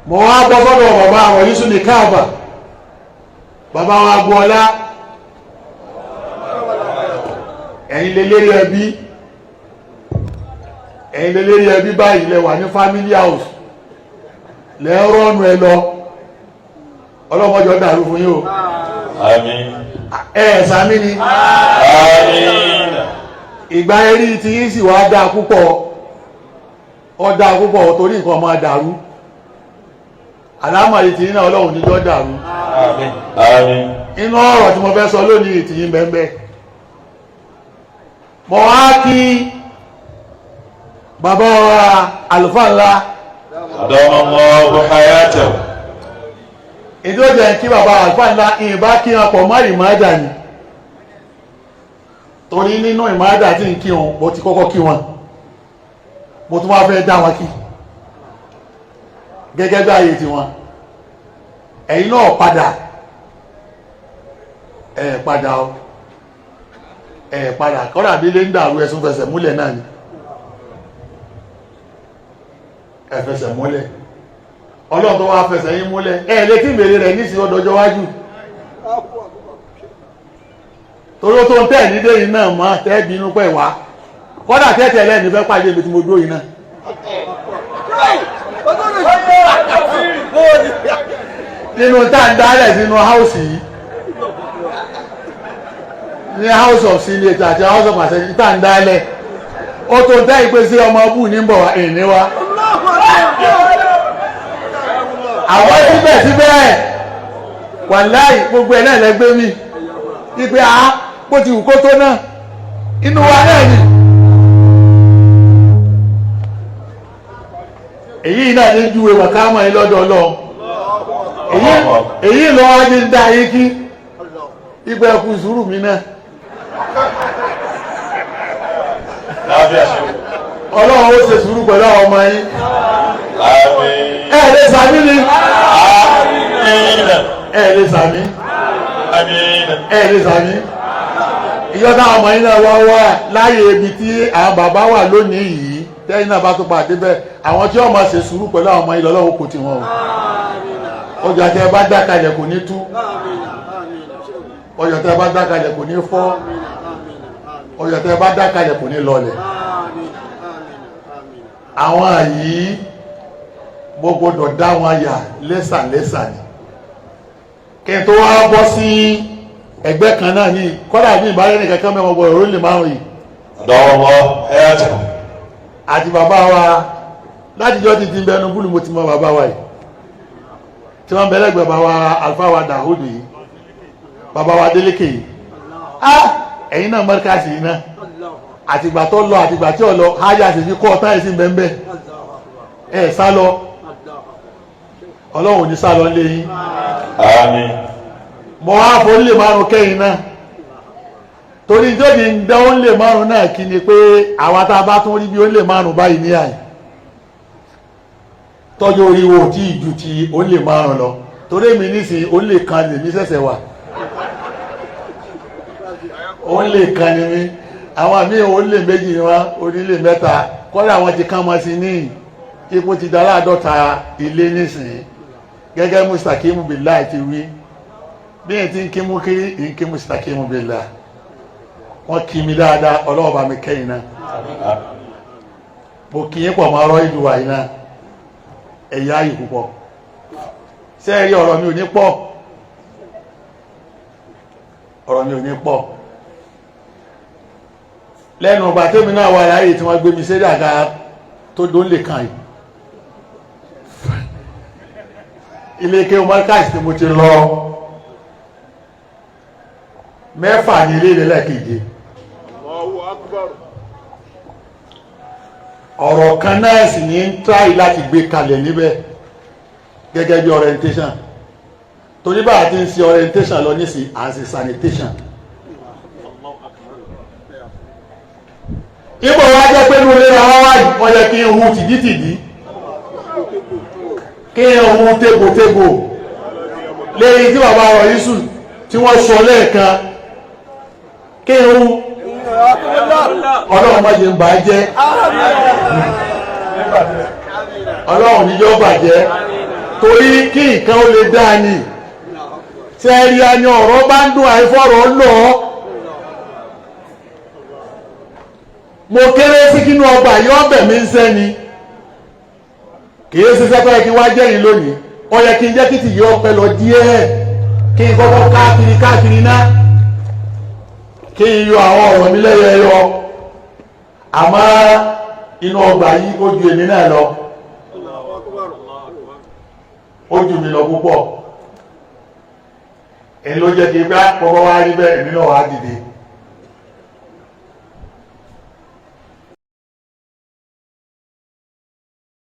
Mo wá bọ́ sọ́dọ̀ bàbá àwọn Yusuf ní Káàbà, bàbá wa Agboola, ẹ̀yin lè lérí ẹbí, ẹ̀yin lè lérí ẹbí báyìí, lẹ wà ní family house, lẹ ń rọ́ọ̀nù ẹ lọ. Ọlọ́mọjọ́ dàrú fún yín o. Àmín. Ẹ sàmí ni. Àmín. Ìgbà eré tí yín sì wá dáa púpọ̀, ó dáa púpọ̀, torí nǹkan máa dàrú. Àlámọ̀rí tí yín náà, Ọlọ́run níjọ́ dàrú. Àmín. Àmín. Inú ọ̀rọ̀ tí mo fẹ́ sọ lónìí tí yín bẹ́ẹ̀, mo wá kí bàbá wa àlùfáà ńlá. Adamallahu hayatahu. Ìdí ó jẹ́ kí bàbá àlùfáà ńlá, ìbá kí wọn pọ̀ mọ́ ìmọ̀ọ́dà ni, torí nínú ìmọ̀ọ́dà tí ń kí wọn, mo ti kọ́kọ́ kí wọn, mo tún wá fẹ́ dá wọn kí gẹ́gẹ́ bí ààyè tiwọn. Ẹ̀yin náà padà, ẹ̀ padà o, ẹ̀ padà kọ́dà bí lè ń dàrú, ẹ̀sùn fẹsẹ̀ múlẹ̀ náà ni, ẹ̀ fẹsẹ̀ múlẹ̀. Ọlọ́run tó wá fẹsẹ̀ yín múlẹ̀, ẹ̀ létí ìbèrè rẹ̀ nísìnyí ọdọọjọ́ wájú, torí ó tó ń tẹ̀ nídé yìí náà mọ́ tẹ́ bínú pẹ̀ wá, kọ́dà tẹ́tẹ̀ lẹ́nu fẹ́ pàdé ibi tí mo dúró yìí náà. Nínú tá à ń dálẹ̀ sínú house yìí, ní House of Senate àti House of Assembly, tá à ń dálẹ̀, ó tó tẹ́ ìpè sí ọmọ bù ní bọ̀ wá ìní wa. Àwọn síbẹ̀síbẹ̀, wàláì, gbogbo ẹ̀ náà lẹ́gbẹ́ mi ìpè á bó ti wù kó tó náà, inú wa náà ni. Èyí náà ní júwe wàkámọ̀ yín lọ́dọ̀ Ọlọ́run. Èyí lọ wá ní dá yín kí ìgbà ẹkú sùúrù mi náà. Láàbíà ṣe. Ọlọ́run ó ṣe sùúrù pẹ̀lú àwọn ọmọ yín. Àmín. Ẹ lè sàmí ni. Àmín. Ẹ lè sàmí. Àmín. Ẹ lè sàmí. Ìjọ táwọn ọmọ yín náà wá wá láàyè ibi tí àwọn bàbá wà lónìí yìí, tẹ́yìn náà bá tó pàdé bẹ́ẹ̀, àwọn tí wọ́n máa ṣe sùúrù pẹ̀lú àwọn ọmọ yín, lọ́lọ́wọ́ kò tí wọn o. Ọjà tẹ́ ẹ bá dá kalẹ̀ kò ní tú, ọjà tẹ́ ẹ bá dá kalẹ̀ kò ní fọ́, ọjà tẹ́ ẹ bá dá kalẹ̀ kò ní lọlẹ̀. Àwọn yìí, mo gbọ́dọ̀ dá wọn yà lẹ́sàlẹ́sà ni kí n tó wá bọ́ sí ẹgbẹ́ kan náà ní kọ́dà ní ìbára ní kankan mẹ́wọ́n gbọ́dọ̀ orílẹ̀ márùn yìí. Adamallahu hayatahu. Àti bàbá wa látijọ́ ti ti bẹnu búlù, mo ti mọ bàbá wa yìí tí wọ́n bẹ̀rẹ̀ gbẹ̀, bàbá wa àlùfáà wa Dàhúdù yìí, bàbá wa Délékè yìí, á ẹ̀yin náà mọ́ríkàsì yìí náà, àtìgbà tó lọ, àtìgbà tí ò lọ, hájà sì fi kọ́ ọ̀tá yìí sí bẹ́ẹ̀ ẹ̀ sá lọ. Ọlọ́run ò ní sá lọ lé yín. Àmín. Mo wá forí lè márùn kẹ́yìn náà, torí jóbi ń dán ó lè márùn náà kí ni pé àwa tá a bá tún rí bí ó lè márùn báyìí ní àyè tọ́jú orí wo tí ìju ti ó lè márùn lọ, torí èmi nísìnyí ó lè kan lèmi ṣẹ̀ṣẹ̀ wà, ó lè kan ni mí. Àwọn míì ó lè méjì ni wọn, onílé mẹ́ta, kọ́lá àwọn ti kán mọ́ sí ní ipò ti dára àádọ́ta ilé nísìnyí, gẹ́gẹ́ mustakimu billahi ti wí, bí n ti ń kí mú kí n kí mustakimu billahi. Wọ́n kí mi dáadáa, Ọlọ́wọ́ bá mi kẹ́yìn náà. Mo kí yín pọ̀ mọ́ ọ̀rọ̀ ìlú wa yìí náà, ẹ̀yà yìí púpọ̀ sẹ́ẹ̀rí. Ọ̀rọ̀ mi ò ní pọ̀, ọ̀rọ̀ mi ò ní pọ̀. Lẹ́nu ọgbà tẹ́mi náà wà láàyè tí wọ́n gbé mi sẹ́rí àga tó dó lè kàn yìí, ilé ike mọ́ríkàsì tí mo ti lọ mẹ́fà ní ilé ìlẹ́lẹ́keje. Ọ̀rọ̀ kan náà sì ní ń tíráì láti gbé kalẹ̀ níbẹ̀ gẹ́gẹ́ bí orientation, torí bá a ti ń ṣe orientation lọ nísìn, à ń ṣe sanitation. Ipò wa jẹ́ pé ní olè àwọn wáyé, wọ́n yẹ kí n hu tìdítìdí, kí n hu tégbòtégbò lẹ́yìn tí bàbá rọ̀ yíṣù tí wọ́n sọ lẹ́ẹ̀kan, kí n hu. Ọlọ́run má jẹ́ ń bà á jẹ́, Ọlọ́run níjọ́ bàjẹ́. Torí kí nǹkan ó lè dáa ni. Sẹ́ẹ̀rì àni ọ̀rọ̀ bá ń dùn àìfọ̀rọ̀ lọ. Mo kéré sí kínú ọgbà yìí ọbẹ̀ mi ń sẹ́ni. Kìí ṣiṣẹ́ tó yẹ kí wá jẹ́yìn lónìí. Ó yẹ kí n jẹ́ kí tìyí ọpẹ lọ díẹ̀. Kí n kọ́kọ́ káàkiri káàkiri ná. Kí n yọ àwọn ọ̀rọ̀ mi lẹ́yẹ yọ. Àmọ́ inú ọgbà yìí ó ju èmi náà lọ. Ó ju mi lọ púpọ̀. Èyí ló jẹ́ kí n bá kọ́kọ́ wá rí bẹ́ẹ̀, èmi náà wá dìde.